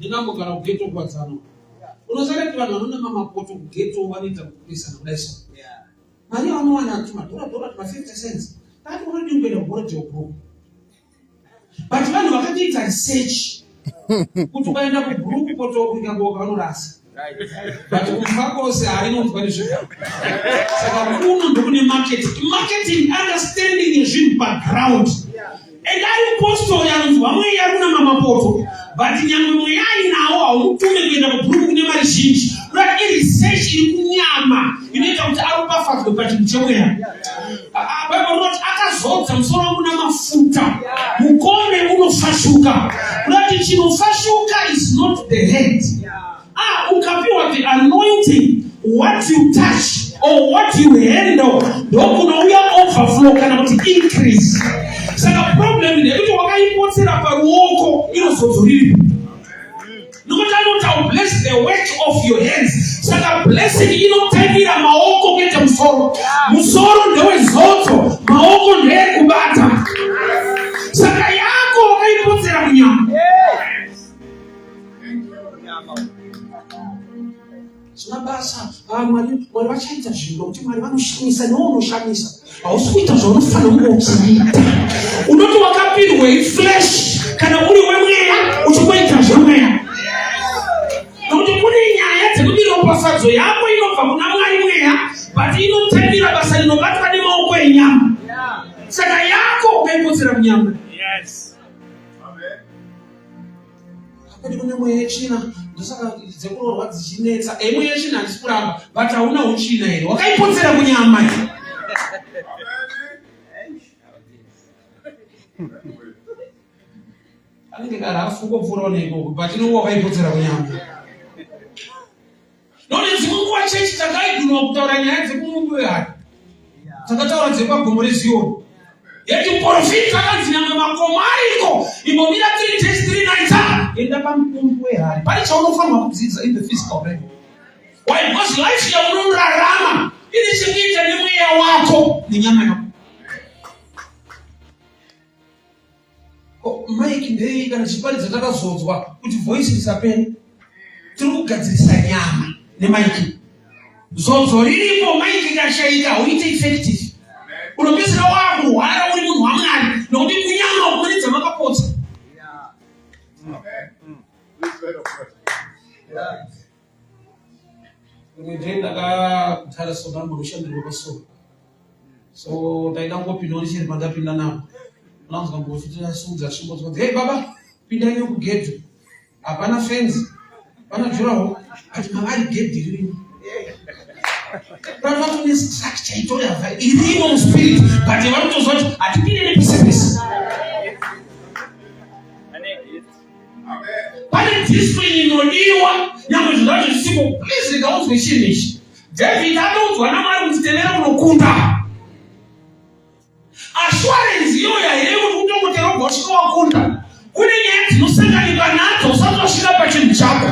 Ndingambogara kugeto kuwadzano. Unoziva kuti vanhu vanonama mapoto kugeto vanoita kupesana kudai so. Mari yavanowana tumadhora dhora tuma 50 cents. Tati unodii kuenda kuholiday group. But vanhu vakatoita research kuti ukaenda kugroup poto kuikaboka vanorasa. But kumfakose hainonzwa nezvigaro. Saka kuno ndokune marketing. Marketing understanding yezvinhu paground. And ari mupostori anonzwa mweya ari kunama mapoto but nyangwe mweya ainawo haumutume kuenda kubhuruku kune mari zhinji kuda iresearch iri kunyama inoita kuti aropafadzwe pachinhu chemweya. Bible rinoti akazodza musoro wangu namafuta mukombe unofashuka. Kuda kuti chinofashuka is not the head. Ah, ukapiwa the anointing what you touch or what you handle ndokunouya overflow kana kuti increase. Saka problem ndeyekuti wakaipotsera paruoko inozodzo riripo nokuti anoti I will bless the work of your hands. Saka blessing inotangira maoko kwete musoro. Musoro ndewezodzo, maoko ndeyekubata. Saka yako wakaipotsera munyama. Zvina basa. Ah, Mwari, Mwari vachaita zvinhu nokuti Mwari vanoshamisa, newe unoshamisa. Hausi kuita zvaunofanira kunge uchiita. Unoti wakapirwei flesh kana uri wemweya uchingoita zvemweya. Nokuti kune nyaya dzekuti ropafadzo yako inobva kuna Mwari mweya, but inotangira basa rinobatwa nemaoko enyama. Saka yako ukaipotsera munyama. Yes. Kwedu kune mweya yetsvina ndosaka dzekuroorwa dzichinetsa. Eh, mweya yetsvina handisi kuramba but hauna utsvina here? Wakaipotsera kunyama here? Anenge karafu kopfuurawo neikoko but inongo wakaipotsera kunyama. None dzimwe nguva chechi takaiguma kutaura nyaya dzekumungu wehari. Takataura dzekwagomo reZioni. Yeti muporofita akanzi nyangwe makomo ariko imbomira 3 days 3 nights ah, enda pamukumbi wehari. Pane chaunofanirwa kudzidza in the physical realm. Why? Because life yaunorarama ine chekuita nemweya wako nenyama yako. Ko mike ndei kana tichiparidza takazodzwa kuti voice risapere. Tiri kugadzirisa nyama nemaiki. Zodzo riripo maiki ikashaika hauite effective. Unopedzisira wakurwara uri munhu waMwari nokuti kunyama kune dzamakapotsa. Rimwe day ndakatara so ndamborushandirwa pasowe. So ndaida kungopindawo ndichiri pandapinda napo. Unanzwa mbochiti asumudza tsvimbo dzikati, hey baba, pindai nekugedhi. Hapana fenzi, hapana juraho, but mavari gedhi ririmo. Vanhu vatone structure itori hava irimo muspirit, but vanotoziva kuti hatipinde nepese pese. Pane discipline inodiwa nyangwe zvinhu zvacho zvisipo. Please rega unzwe chinhu ichi. David atoudzwa naMwari kuti tevera unokunda. Assurance iyoyo hairevi kuti kutongotera ubva wasvika wakunda. Kune nyaya dzinosanganikwa nadzo usati wasvika pachinhu chako.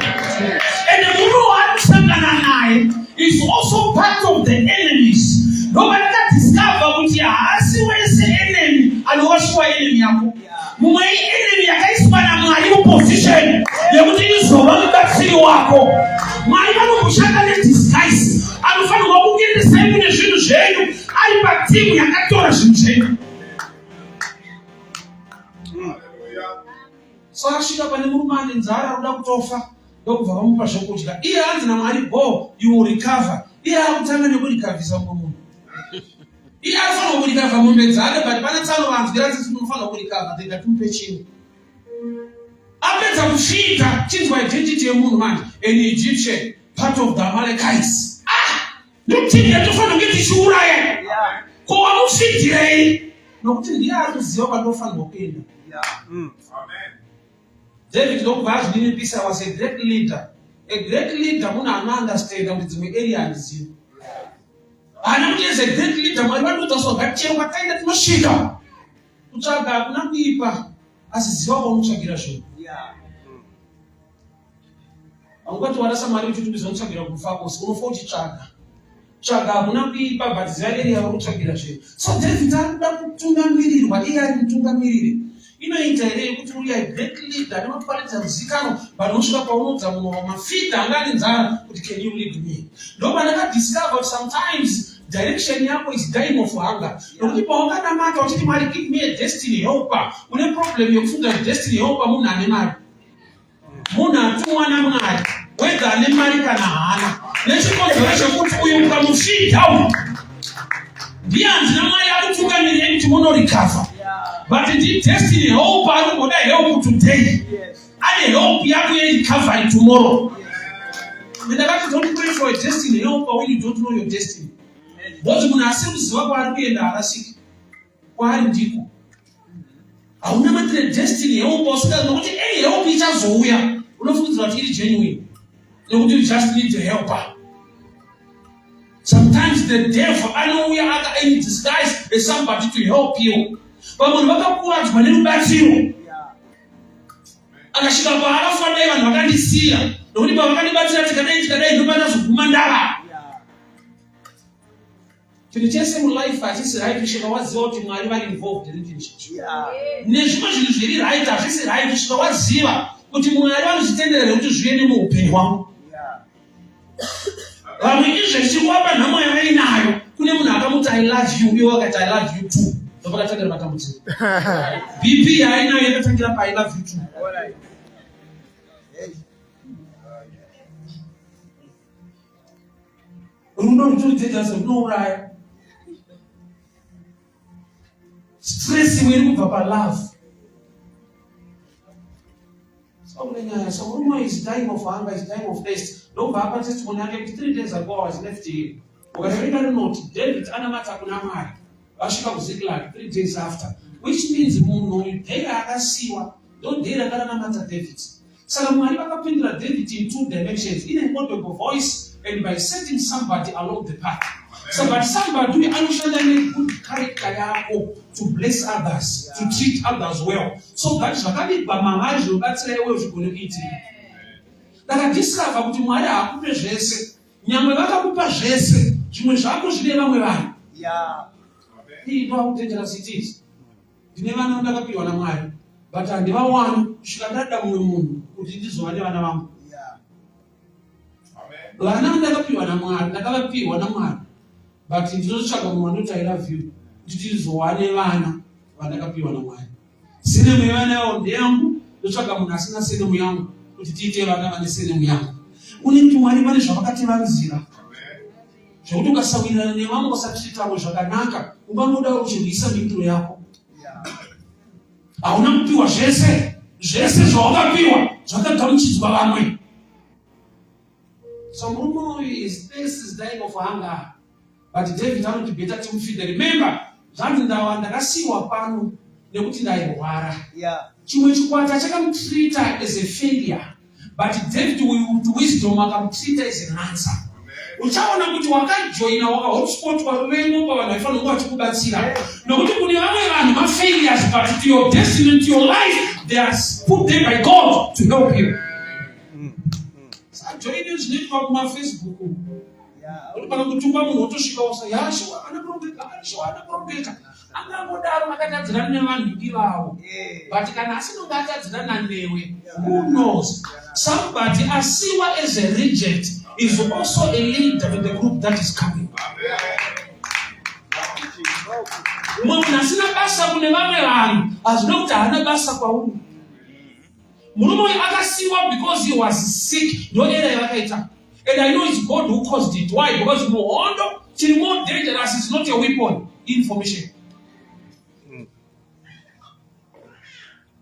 And murume waari kusangana naye is also part of the enemies. Ndopandakadiscover kuti haasi wese enemy anowashuwa enemy yako. Mumwe ienemy yakaiswa naMwari muposition yekuti izova mubatsiri wako. Mwari vanomboshanda nedisguise, anofanirwa kukuendesai mune zvinhu zvenyu ari patimu yakatora zvinhu zvenyu. So asvika pane murume ane nzara ari kuda kutofa ndokubva vamupa zvokudya. Iye anzi naMwari go you will recover. Iye akutanga nekurikavhisa mumwe munhu. Iye anofanirwa kurikavha mombe dzake but pana tsano vanzwira tsitsi kuti unofanirwa kurikavha then ngatimupe chimwe. Apedza kufita chinzwa identity yemunhu manje an Egyptian part of the Amalekites. Ah! Ndoteam yatofanira kunge tichiuraya. Ko wamufidirei? Nokuti ndiye ari kuziva kwandinofanirwa kuenda. Amen. David ndokubva azvininipisa was a great leader. A great leader munhu anounderstanda kuti dzimwe area handizivi. Haana kuti as a great leader Mwari vandiudza so ngatichero kwataenda tinosvika. Kutsvaga hakuna kuipa asi ziva kwaunotsvagira zvinhu. Haungati warasa Mwari uchitumiza unotsvagira kufa kwose unofa uchitsvaga. Tsvaga hakuna kuipa but ziva area yauri kutsvagira zvinhu. So David ari kuda kutungamirirwa iye ari mutungamiriri. Inoita here yekuti uri a great leader nemaparidza ruzikanwa, but unosvika paunoudza munhu wamafidha anga ane nzara kuti, "Can you lead me?" Ndopandakadiscover kuti sometimes direction yako is dying of hunger, nokuti pawakanamata uchiti, "Mwari, give me a destiny helper," une problem yekufunga kuti destiny helper munhu ane mari. Munhu atumwa naMwari, whether ane mari kana haana, nechikonzero chekuti uyu ukamufidha uyu ndiye hanzi naMwari akutungamirei kuti munorecover, but ndi destiny help ari kumboda help today, ane help yako yerecovery tomorrow. Ndakati, don't pray for a destiny helper when you don't know your destiny, because munhu asiri kuziva kwaari kuenda harasiki kwaari. Ndiko hauna matire destiny help usika, nokuti any help ichazouya unofungidzira kuti iri genuine, nekuti you just need a helper. Sometimes the devil anouya aka in disguise as somebody to help you. Vamwe vakakuvadzwa nerubatsiro, akasvika paakafa, "Dai vanhu vakandisiya, nokuti pavakandibatsira tikadai tikadai, ndopandazoguma ndava." Chinhu chese mulife hachisi right kusvika waziva kuti Mwari vari involved nechinhu chacho. Nezvimwe zvinhu zviri right hazvisi right kusvika waziva kuti Mwari vanozvitendera nekuti zviende muupenyu hwangu. Vamwe izvezvi kuvapa nhamo yavainayo, kune munhu akamuti, "I love you," iwe wakati, "I love you too." Ndopakatangira matambudziko. BP yaainayo yakatangira pa "I love you too." All right. Hey. Rudo rutori dangerous, runouraya. Stress imwe iri kubva palove. So kune nyaya. So murume is dying of hunger, is dying of thirst. Ndobva apa testimony yake kuti, "3 days ago I was left here." Ukaverenga rinoti David anamata kuna Mwari vasvika kuZiklag 3 days after, which means munhu uyu day raakasiwa ndo day rakaranamata David. Saka Mwari vakapindura David in two dimensions, in an audible voice and by setting somebody along the path. So but somebody uyu anoshanda negood character yako to bless others, to treat others well, so that zvakavigwa mavari zvinobatsira iwewe zvigone kuitika. Ndakadiscover kuti Mwari haakupe zvese. Nyangwe vakakupa zvese, zvimwe zvako zvine vamwe vanhu. Iyi ndo how dangerous it is. Ndine vana vandakapiwa naMwari, but handivawani kusvika ndada mumwe munhu kuti ndizova nevana vangu. Vana vandakapiwa naMwari, ndakavapiwa naMwari, but ndinotsvaga mumwe wandoti, "I love you," kuti tizowane vana vandakapiwa naMwari. Surname yevana avo ndeyangu. Ndotsvaga munhu asina surname yangu kuti tiite vana vane surname yangu. Une kuti Mwari vane zvavakativanzira zvekuti ukasawirirana nevamwe, usatreata vamwe zvakanaka, ungangoda uchirwisa mhinduro yako. Hauna kupiwa zvese. Zvese zvawakapiwa zvakagamuchidzwa vamwe. So murume uyu is this is dying of hunger, but David anoti, "Better timufeede." Remember, zvanzi, "Ndawa ndakasiyiwa pano nekuti ndairwara." Chimwe chikwata chakamutreata as a failure, but David with wisdom akamutreata as an answer. Uchaona kuti wakajoina, wakahotspotwa ruvengo pavanhu vaifanira kunge vachikubatsira, nokuti kune vamwe vanhu mafailures, but to your destiny, to your life, they are put there by God to help you. Sajoini zvinoitwa kumaFacebook, kuti pakakutukwa munhu wotosvika wosa yashuwa anakurongeka, shuwa anakurongeka. Angangodaro akatadzirana nevanhu ivavo, but kana asinonge atadzirana newe, who knows? Somebody asiwa as a reject is also a leader to the group that is coming. Mumwe munhu asina basa kune vamwe vanhu hazvina kuti haana basa kwauri. Murume uyu akasiwa because he was sick. Ndo error yavakaita, and I know it's God who caused it. Why? Because muhondo chiri more dangerous is not a weapon, information.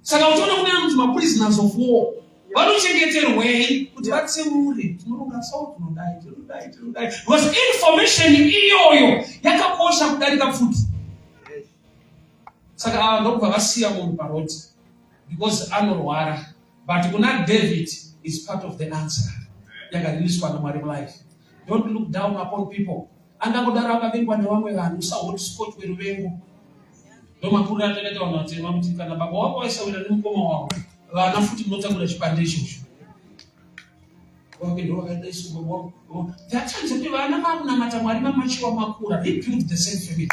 Saka uchiona kune anoti maprisoners of war vanochengeterwei kuti vatsemure, "Tinoronga so, tinodai, tinodai, tinodai," because information iyoyo yakakosha kudarika pfuti. Saka ava ndokubva vasiya munhu paroti because anorwara, but kuna David is part of the answer yakariliswa naMwari mulife. Don't look down upon people. Angangodaro akavengwa nevamwe vanhu, usahotspot weruvengo. Ndomakuriro atakaita vanhu vatema kuti kana baba wako vaisawira nemukoma wavo, vana futi munotambura chipande ichocho. Wake ndo vakadaiswa. There kuti vana vakunamata Mwari mamachiwa makura, rebuild the same family.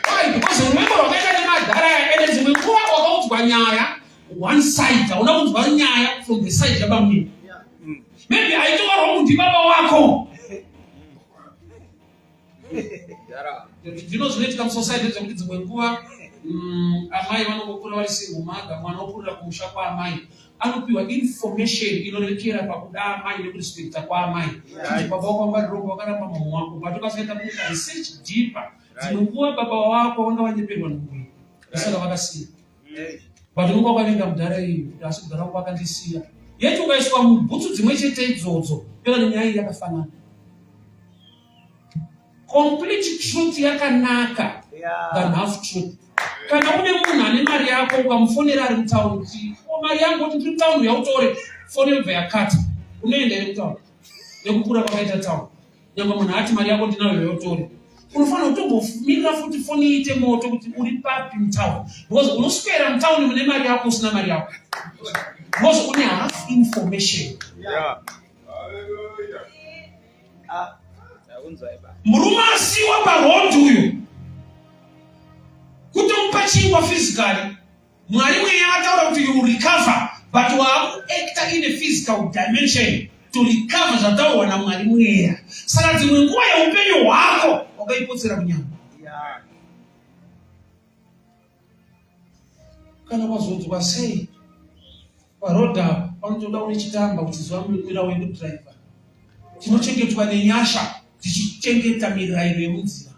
Why? Because ruvengo rwakaita nemadhara aya, ende dzimwe nguva wakaudzwa nyaya. one side, hauna kunzwa nyaya from the side yabamunini. Maybe aitova wrong ndibaba wako. Ndino zvinoitika musociety zvekuti dzimwe nguva amai vanongokura vari single mother, mwana okurira kumusha kwaamai anopiwa information inorekera pakuda amai nekurespekta kwaamai, kuti baba wako vanga vari wrong, vakaramba mumwe wako, but ukazoenda kuita research deeper, dzimwe nguva baba wako vanga vanyeperwa nhumbu, saka vakasiya. But unonga wakavenga mudhara iyi kuti asi kudhara wangu akandisiya. Yet ukaiswa mubhutsu dzimwe chete idzodzo, pera nenyaya iyi yakafanana. Complete truth yakanaka than half truth. Kana une munhu ane mari yako, ukamufonera ari mutauni kuti, "O, mari yangu," kuti, "Ndiri mutauni, yautore," foni yobva yakata, unoenda iri mutauni nekukura kwakaita tauni. Nyangwe munhu ati, "Mari yako ndinayo, yautore," unofanira kutombomirira futi foni iite moto kuti uri papi mutauni, because unoswera mutauni mune mari yako usina mari yako, because une half information. Murume asiwa paroad uyu, kutomupa chingwa physically, Mwari mweya ataura kuti you recover, but waakuacta in a physical dimension to recover zvataurwa naMwari mweya. Saka dzimwe nguva yeupenyu hwako wakaipotsera kunyama. Kana wazodzwa sei paroad apa, panotoda une chitamba kuti zuva mirau yekudhiraivha. Tinochengetwa nenyasha tichichengeta mirayiro yemunzira.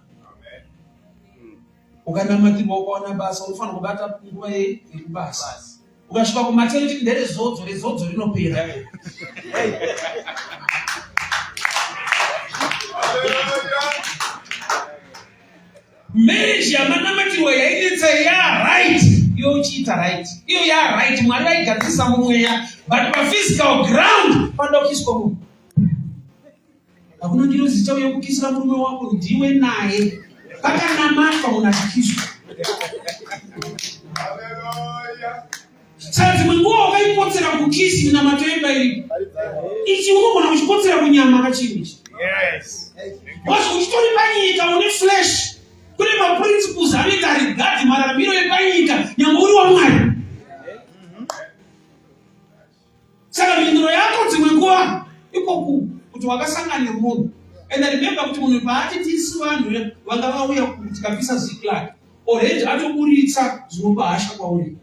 Ukanamatirwa ukawana basa, unofanira kubata nguva yekubasa. Ukasvika kumaternity, nderezodzo, rezodzo rinopera. Marriage yamanamatirwa yainetsa ya right, iyo uchiita right, iyo ya right, Mwari vaigadzirisa mumweya, but paphysical ground panoda kuiswa munhu. Hakuna ngirozi ichauya kukisira murume wako, ndiwe naye. Pakanamatwa munhu achikiswa. Saka dzimwe nguva wakaipotsera kukisi, minamato yemba iripo. Ichi unogona kuchipotsera kunyama kachinhu ichi, because uchitori panyika une flesh, kune maprinciples anoita regard mararamiro epanyika nyangwe uri waMwari. Saka mhinduro yako dzimwe nguva ikoku kuti wakasangana nemunhu, and remember kuti munhu paati tisu vanhu vanga vauya tikapisa Ziklag, already atoburitsa zvinopa hasha kwauri,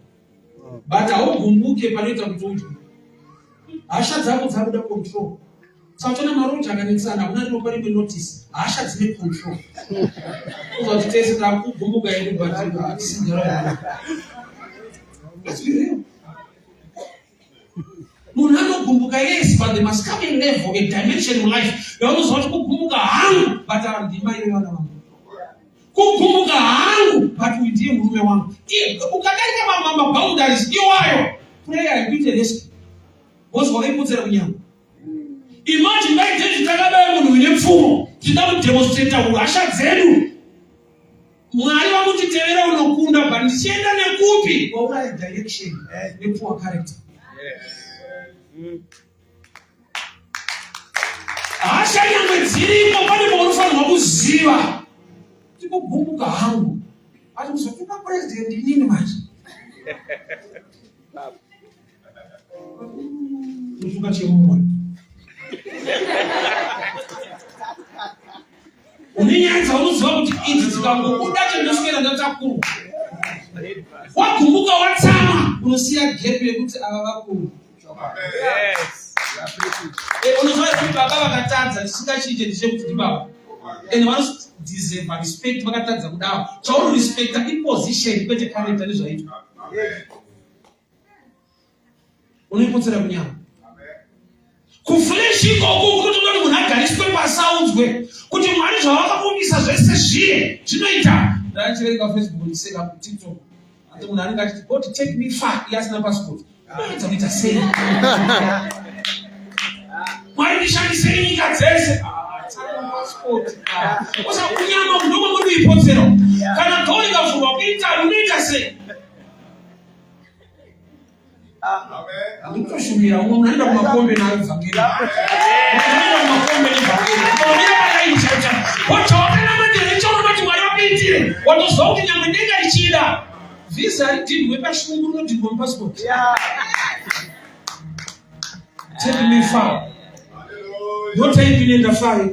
but haugumbuke. Panoita kuti udye hasha dzako dzakuda control. Saka tona maroja akanetsana, hakuna rinopa rimwe notice, hasha dzine control. Uza kuti tese takugumbuka yedu, but hatisi ndaraunda. Let's be real. Munhu anogumbuka, yes, but there must come a level, a dimension in life yaunoziva kuti kugumbuka hangu, but ava ndima yevana vangu, kugumbuka hangu, but uyu ndiye murume wangu. Ukadarika maboundaries iwayo, prayer haikuite rescue, because wakaipotsera kunyama. Imagine dai David takadai munhu une pfumo, tida kudemonstrata uhasha dzedu. Mwari vakutitevera unokunda, but ndichienda nekupi? Wauraya direction nepoor character. Hasha nyangwe dziripo, pane paunofanirwa kuziva tikugumbuka hangu, ati kuzotuka president inini manje kutuka chemumwe. Une nyaya dzaunoziva kuti idzi dzikangobuda chendoswera ndatakurwa. Wagumbuka, watsama, unosiya gap yekuti ava vakuru. Unoziva kuti baba vakatadza, chisingachiite ndechekuti ndibaba and vanodeserve respect. Vakatadza kudaro, chaunorespecta iposition kwete character nezvaitwa. Unoipotsera kunyama, kuflesh ikoko kunotoda kuti munhu agariswe pasaudzwe kuti Mwari zvavakabudisa zvese zviye zvinoita. Ndachiverenga Facebook, ndiseka kuTikTok, ati munhu anenge achiti, "God, take me far," iye asina passport. Unoedza kuita sei? "Mwari, ndishandisei nyika dzese." Ah, tsana passport. Ah, usa kunyama munhu muri kuipotsera. Kana door ikavhurwa kuItaly, unoita sei? Ndikutoshumira umwe munhu anoenda kumakombe nayo vhangeri, anoenda kumakombe nevhangeri, unomira palaini chaicho chaicho. Wacha wakanamatira nechaunoti Mwari vakuitire, watoziva kuti nyangwe denga richida. Visa haridhindwe pashungu, rinodhindwa mupassport. Take me far. No time inoenda far.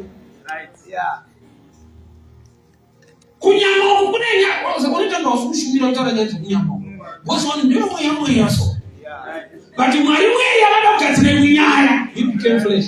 Kunyama uku kune nyaya, unoita usi kushumira kutaura nyaya dzekunyama uku. Because vanhu ndivo mweya mweya so. But Mwari mweya vada kugadzira imwe nyaya. He became flesh.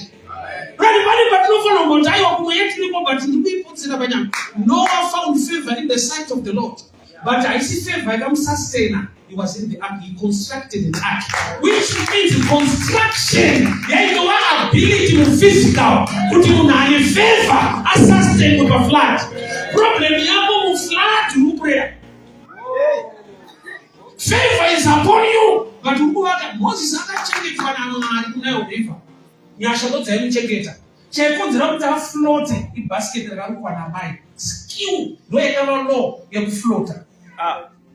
Right, pane patinofanira kungoti aiwa kumweya tiripo but ndikuiputsira panyama. Noah found favor in the sight of the Lord. But haisi favor yakamusustaina. He was in the ark. He constructed an ark. Which means construction yaitova ability muphysical kuti munhu ane favor asustainwe paflood. Problem yako muflood uri kuprayer. Favor is upon you. But uri kuvaka. Moses akachengetwa naMwari kuNile River. Nyasha ndodzaimuchengeta. Chaikonzera kuti aflote ibasket rakarukwa namai. Skill ndoyakava law yekuflota.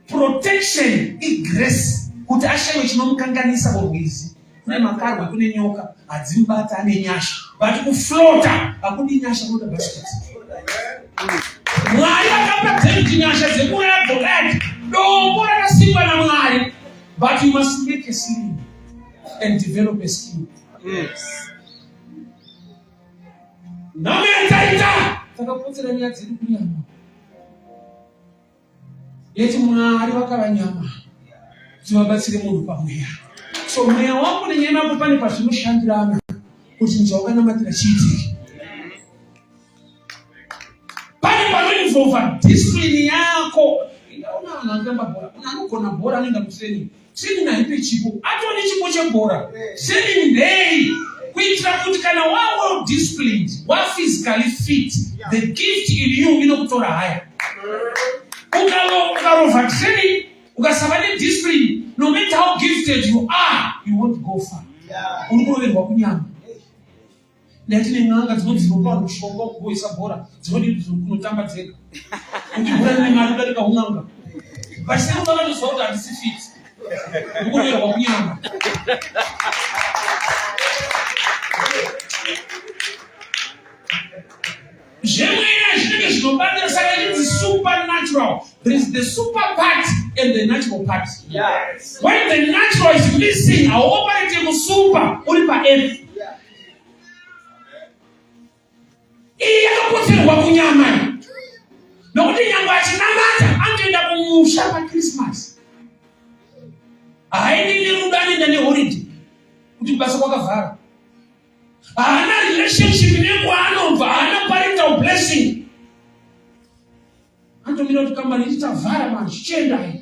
Protection igrace kuti ashaiwe chinomukanganisa murwizi. Kune makarwe, kune nyoka hadzimubata, ane nyasha. But kuflota hakudi nyasha, kunoda basket. Mwari akapa David nyasha dzekuuraya Goliath. Dombo rakasimba naMwari. But you must make a sling and develop a skill. Yes. Nhamo yataita takapotsera nyaya dzedu kunyama. Yeti Mwari vakava nyama kuti vabatsire munhu pamweya. So mweya wako nenyama yako pane pazvinoshandirana kuti chinhu chawakanamatira chiitike. Pane panoinvolva discipline yako. Indaona vanhu vanotamba bhora, munhu anogona bhora anoenda kutraining. Training haipi chipo, atone chipo chebhora. Training ndei kuitira kuti kana wa well disciplined, wa physically fit, the gift in you inokutora haya. Ukarova training, ukasava nediscipline, no matter how gifted you are, you won't go far. Uri kuroverwa kunyama. Ndati nen'anga dzinonzi dzinopa vanhu mushonga wekugoisa bhora dzinodi kunotamba dzega kuti bhora rine mari kudarika un'anga but sei vakatoziva kuti handisi fit ndikuroverwa kunyama. Zvemweya zvinenge zvinobatira saka chinzi supernatural. There is the super part and the natural part. Yes. When the natural is missing, hauoperate musuper uri paearth. Iyi yakapotserwa kunyama nokuti nyangwe achinamata anotoenda kumusha paChristmas. Haendi nerudo, anoenda neholiday kuti kubasa kwakavhara. Haana relationship nekwaanobva, haana parental blessing. Anotomira kuti kambani ichavhara manje, chiendai.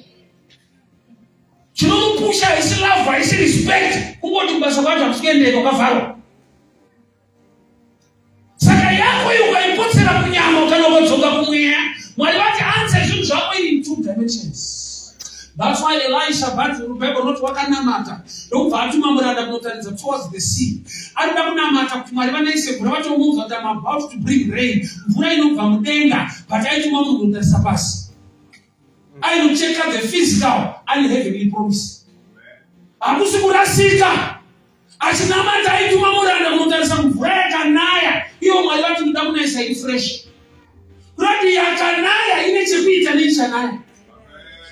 Chinomupusha haisi love, haisi respect, kungoti kubasa kwacho hakusi kuendeka, kwakavharwa. Saka yako iyi ukaipotsera kunyama kana ukadzoka kumweya, Mwari vati answer zvinhu zvako in two dimensions. That's why Elisha Bible not wakanamata ndokubva atuma muranda kunotaridza towards the sea. Arikuda kunamata kuti Mwari vanaise mvura, vatomuudza kuti I'm about to bring rain, mvura inobva mudenga, but aituma munhu kunotarisa pasi. Ainocheka the physical and heavenly promise. Hakusi kurasika. Achinamata aituma muranda kunotarisa mvura yakanaya, iyo Mwari vati ndoda kunaisa iri fresh. Kurati yakanaya ine chekuita neichanaya.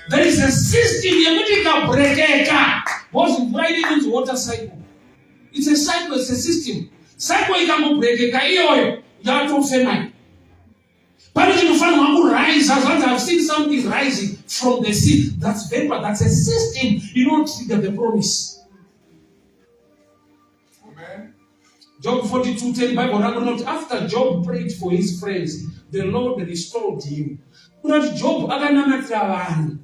There is a system yekuti ikabrekeka, because mvura ine inonzi water cycle. It's a cycle, it's a system. Cycle ikangobrekeka iyoyo yatofemai. Pane chinofanirwa kurise, zvanzi I've seen something rising from the sea. That's vapor, that's a system inotrigger the promise. Amen. Job 42:10 Bible rangu rinoti after Job prayed for his friends, the Lord restored him. Kunoti Job akanamatira vanhu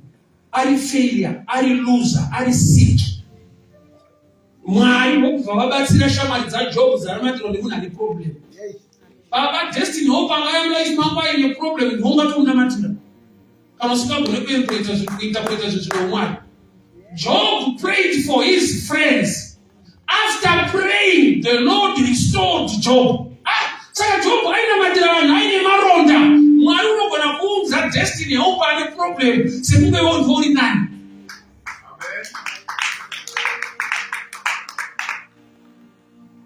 ari failure, ari loser, ari sick. Mwari vokubva vabatsira shamwari dzaJob dzanamatirwa nemunhu ane problem. Baba Destiny Hope angaya mulife mangu aine problem ndongatomunamatira. Kana usingagone kuinterpreta zvinhu zvine umwari. Job prayed for his friends. After praying, the Lord restored Job. Saka Job ainamatira vanhu aine maronda. Mwari unogona kuunza Destiny Hope ane problem sekunge iwe ndiwe uri nani.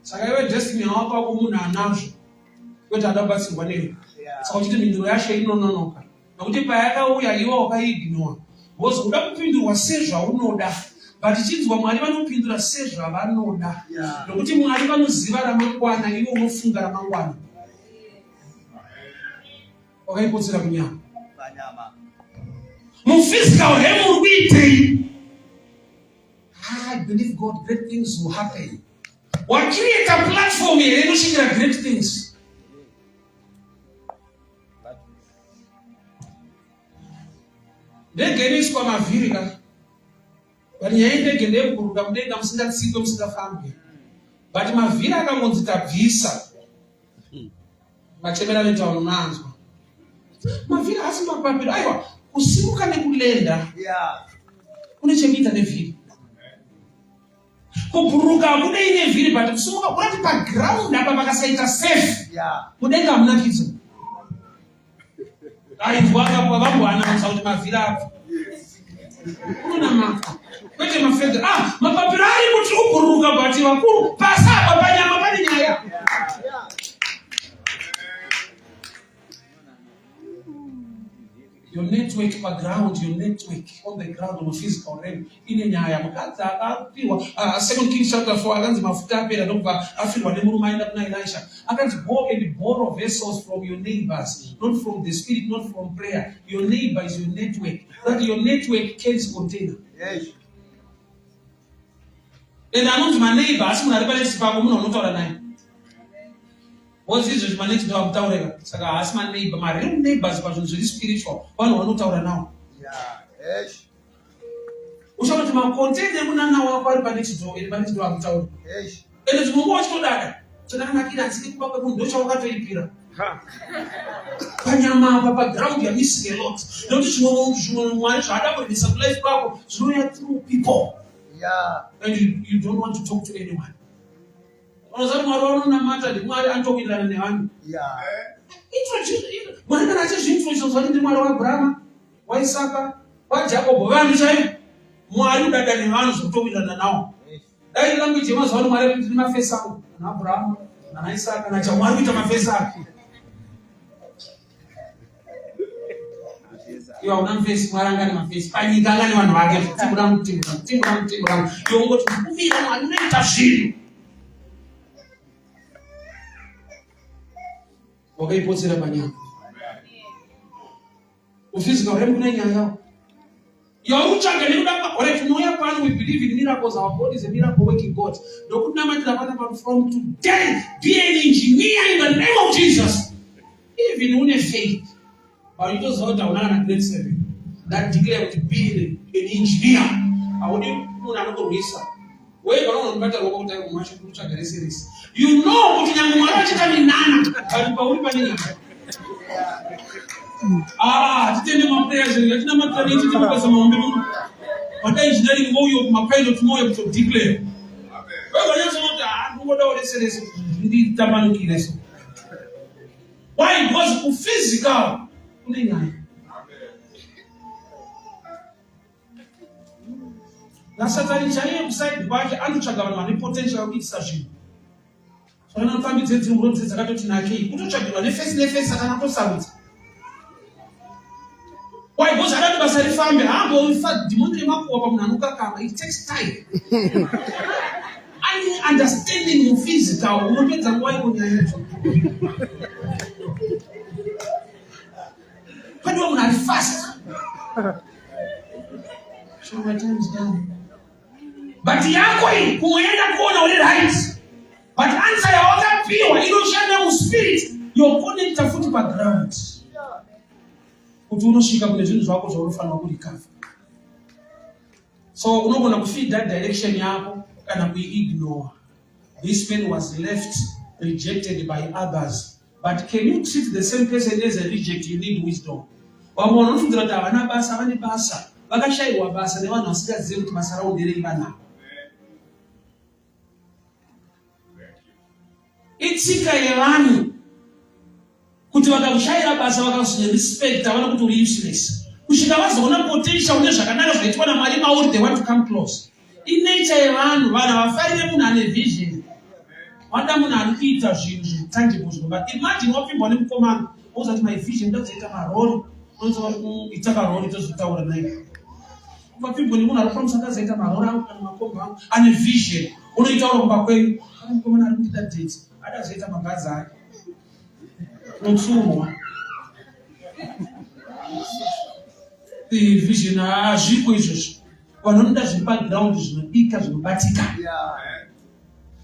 Saka iwe Destiny Hope wako munhu anazvo kwete ada kubatsirwa newe. Saka uchiti mhinduro yacho inononoka nokuti payakauya iwe wakaiignore. Because uda kupindurwa sezvaunoda but chinzwa Mwari vanopindura sezvavanoda nokuti Mwari vanoziva ramangwana iwe unofunga ramangwana wakaipotsera kunyama. Muphysical realm uri kuitei? I believe God, great things will happen. Wacreata platform here inosvikira great things. Ndege inoiswa mavhiri ka. But nyaya yendege ndeyekuburuka mudenga musingatsikwe musingafambwe. But mavhiri akangonzi tabvisa. Machemera anoita vanhu unoanzwa. Mavhiri haasi mapapiro. Aiwa, kusimuka nekulenda kune chekuita nevhiri. Kubhururuka hakudei nevhiri but kusimuka kurati paground apa pakasaita safe. Mudenga hamuna kidzo. Ainzwa akapa vamboanausa kuti mavhiri apo. Unonamata. Kwete mafedha. Ah, mapapiro ari kuti kubhururuka but vakuru pasi apa panyama pane nyaya. Your network paground, your network on the ground on the physical realm ine nyaya. Mukadzi akapiwa Second Kings chapter 4 akanzi mafuta apera ndokubva afirwa nemurume aenda kuna Elisha. Akanzi go and borrow vessels from your neighbors, not from the spirit, not from prayer. Your neighbor is your network. That your network carries container. Yes. And anonzi maneighbor asi munhu ari panext pako munhu unotaura naye. Because izvezvi manext door akutaurika saka haasi maneighbor, mareal neighbors pazvinhu zviri spiritual vanhu vanotaura nawo. Yeah. Yes. Uchaona kuti macontainer emunana wako ari panext door ende panext door akutaura. Yes. Ende dzimwe nguva uchitodada chakanakira handisiki kuba kwemunhu ndochawakatoipira. Panyama apa paground you're missing a lot nekuti zvimwe zvimwe Mwari zvaada kuendesa kulife kwako zvinouya through people. Yeah. And you don't want to talk to anyone. Unoziva kuti Mwari waunonamata ndiMwari anotowirirana nevanhu. Yeah. Introduce Mwari kana achizviintroduce kuti ndiMwari waAbrahama, waIsaka, waJakobho, vanhu chaivo. Mwari udada nevanhu zvekutowirirana nawo. Dai language yemazuva ano Mwari ndine mafesi angu naAbrahama, naIsaka, naJakobho. Mwari kuita mafesi ake. Iwe hauna mufesi, Mwari anga ane mafesi. Panyika anga ane vanhu vake. Timu rangu, timu rangu, timu rangu, timu rangu. Iwe ungoti kumira Mwari unoita zvinhu. Wakaipotsera panyama. Ufizika uremu kune nyaya. Yautsvaga nekuda kwa alright tinouya pano we believe in miracles our God is a miracle working God. Ndokunamatira pana pa from today be an engineer in the name of Jesus. Even une faith but utoziva kuti hauna kana grade 7 that declare kuti be an engineer. Haudi munhu anokurwisa. Wewe unonobata ruoko kuti ari kumashu kutsvaga rese rese. You know kuti nyangwe Mwari achiita minana but pauri pane nyaya. Ah, titende maprayers edu yatinamatira nei tite mabasa mahombe muno. Vada engineering vouyo kumapilot mouya kutodeclare. Wewe unonyatsoona ah ndingodawo rese rese nditambanukire so. Why? Because kuphysical kune nyaya. Nasatani chaiye kusaidi kwake anotsvaga vanhu vane potential yekuitisa zvinhu. Zvana pfambi dzedzimwe dze dzakatoti nakei kutotsvagirwa nefesi nefesi satani atosarudza. Why? Because ada kuti basa rifambe haambofa dhimoni remakuwa pamunhu anokakama. It takes time. Any understanding muphysical unopedza nguva iko nyaya yacho. Padiwa munhu ari fast. So my time is done. But yako iyi kumwe yenda kuona uri right. But answer yawakapiwa inoshanda muspirit yoconnecta futi paground. Kuti unosvika kune zvinhu zvako zvaunofanira kurecover. So unogona kufeeda direction yako kana kuiignore. This man was left rejected by others. But can you treat the same person as a reject? You need wisdom. Vamwe vanofungira kuti havana basa, vane basa. Vakashaiwa basa nevanhu vasingazivi kuti basa ravo nderei vanavo. Itsika yevanhu kuti vakakushaira basa vakakuspecta vana kuti uri useless kusvika vazoona potential une zvakanaka zvaitwa namwari mauri they want to come close. Inature yevanhu, vanhu havafarire munhu ane vision. Vanoda munhu ari kuita zvinhu zvitangible zvinoba. Imagine wapfimbwa nemukomana woza kuti my vision ndozoita marori, unozoita karori tozotaura naye. Kubva pfibwa nemunhu ari kupromise akazoita marora angu kana makomba angu ane vision. Unoitaura kumba kwenyu. Pane mukomana ari kundida date. Adazoita mabhazi ake. Unotsurwa. Vision hazviko izvozvo. Vanhu vanoda zviri paground zvinobika zvinobatika.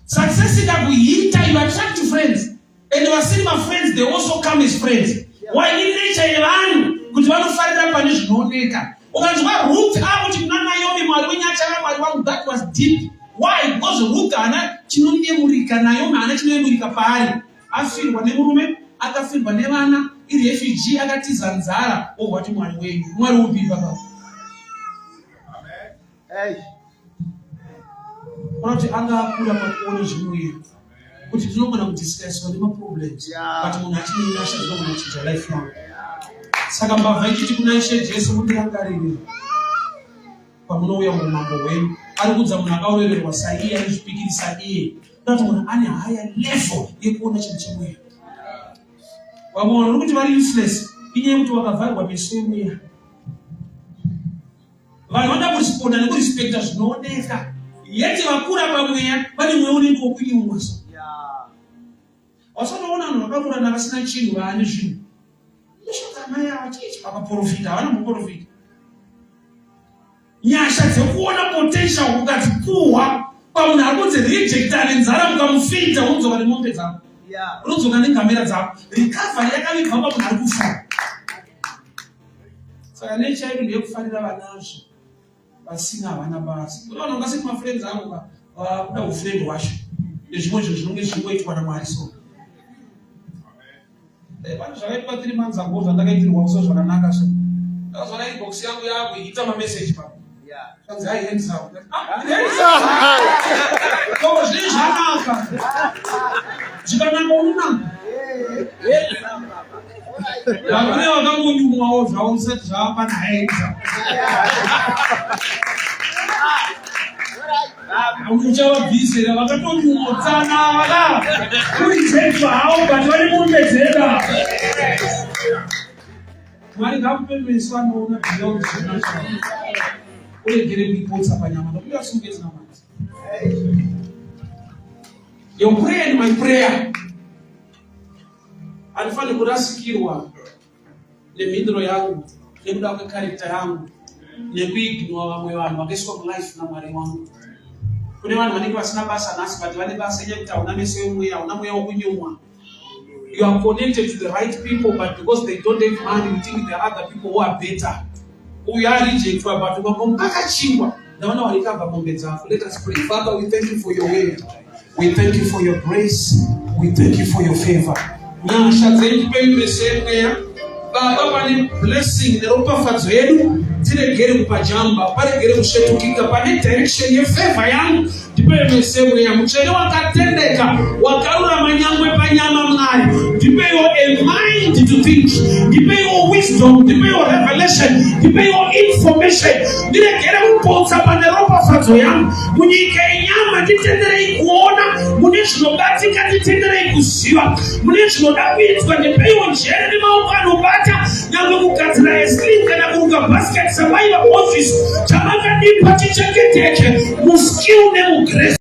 Success ikakuhita, you attract friends. And vasiri mafriends, they also come as friends. Why? Nature yevanhu kuti vanofarira pane zvinooneka. Ukanzwa Ruth akuti kuna Naomi, Mwari wenyu achava Mwari wangu, that was deep. Why? Because Ruth haana chinoyemurika, Naomi haana chinoyemurika paari. Afirwa nemurume, akafirwa nevana, irefugee, akatiza nzara, obva ati Mwari wenyu. Mwari upi baba? Ona kuti anga akura pakuona zvimweya kuti tinogona kudiscusswa nemaproblems, but munhu achine nyasha dzinogona kuchinja life yangu. Saka mbavha ichiti kuna Ishe Jesu, mundirangarire pamunouya muumambo hwenyu, ari kuudza munhu akaovererwa saiye, anozvipikiri saiye, kuda kuti munhu ane higher level yekuona chinhu chemweya. Vamwe vanhu vari kuti vari useless inyaya yekuti wakavharwa meso emweya. Vanhu vanoda kuresponda nekurespekta zvinooneka, yeti vakura pamweya vane mweya unenge wokunyumwa. So wasatoona vanhu vakarurana vasina chinhu vaane zvinhu. Mishonga mai ava chichi vakaprofita, havana muprofita. Nyasha dzekuona potential ukadzipuhwa pamunhu ari kunzi reject ane nzara, mukamufeeda, unodzoka nemombe dzako, unodzoka nengamera dzako. Recovery yakavigwa pamunhu ari kufa. Saka nature yedu ndeyekufarira vanazvo, vasina havana basa. Kune vanhu vangasiti mafriends angu vakuda ufriend hwacho nezvimwe zvinhu zvinonge zvichingoitwa naMwari. So pane zvakaitwa 3 months ago zvandakaitirwa so zvakanaka. So ndakazoona inbox yangu yakuita mameseji pa zvanzi, "Hi handsome." Ah, handsome. So zvinhu zvanaka, zvikanaka unonaka. Vakune vakangonyumwawo zvavo musati zvava pana handsome. Uchavabvisira vakatonyumotsana vaka kurejectwa havo, but vari mombe dzeda. Mwari ngakupe meso anoona beyond zvenatural, uregere kuipotsa panyama nokuti asunge tinamati. Your prayer and my prayer, handifaniri kurasikirwa nemhinduro yangu nekuda kwecharacter yangu nekuignora vamwe vanhu vakaiswa mulife naMwari wangu. Kune vanhu vanenge vasina basa nhasi, but vane basa inyaya yekuti hauna meso emweya, hauna mweya wokunyumwa. You are connected to the right people, but because they don't have money, you think there are other people who are better. Uyu arejectwa, but ukamupa ndaona warecover mombe dzako. Let us pray. Father, we thank you for your word, we thank you for your grace, we thank you for your favor. Nyasha dzenyu, tipei meso emweya, Baba. Pane blessing neropafadzo yedu, tiregere kupajamba, paregere kusvetukika pane direction yefavor yangu. Ndipei meso emweya. Mutsvene wakatendeka, wakarurama nyangwe panyama, Mwari, ndipeiwo a mind to think, ndipeiwo wisdom, ndipeiwo revelation, ndipeiwo information. Ndiregere kupotsa pane ropafadzo yangu munyika yenyama. Nditenderei kuona mune zvinobatika, nditenderei kuziva mune zvinoda kuitwa. Ndipeiwo njere nemaoko anobata, nyangwe kugadzira esling kana kuruka basket samai vaofisi. Chamakadipa chichengeteke muskill nemugrace.